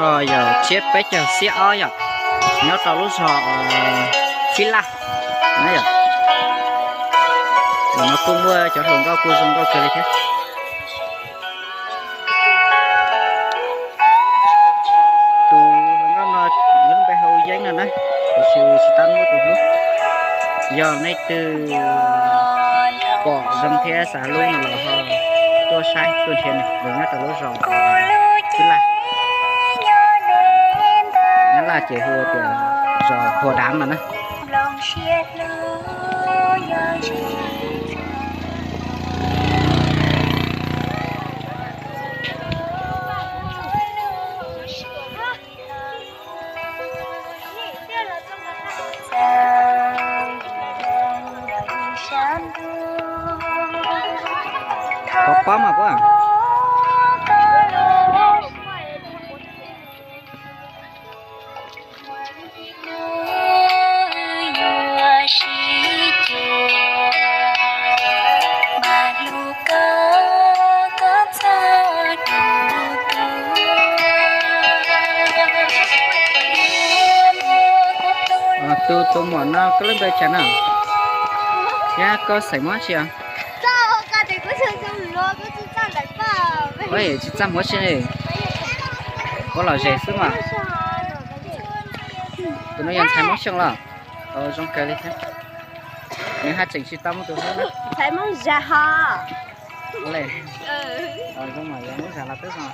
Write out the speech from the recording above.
Yog tsiab peb caug xiab ob yom, nyob rau lub zos Fib Laj na yom. Tus no kuj muaj cov hluas nkauj kuj zoo nkauj kawg li thiab. Tus hluas nkauj no lub npe hu Yeeb no na, tiam sis tsis tau muaj tus hlub. Yog leej twg pom zoo thiab xav hlub no los ho tuaj saib tuaj nrhiav nws, nws nyob rau lub zos Fib Laj. Nyab Laj ces hu tias zos Hua Dav no na. Pov pob mas puab. Tus, tus muam no koj lub npe cas na? Thiab koj xeem Hmoob tsi os? Tsis txaj Hmoob tsi li. Puab lom zem xwb mas. Tus no yog ntxhais Hmoob Xyooj los? Zoo kawg li thiab. Nws haj tseem tsis tau muaj tus hlub na. Ntxhais Hmoob Zag ho. Zoo mas yog Hmoob Zag los twb zoo.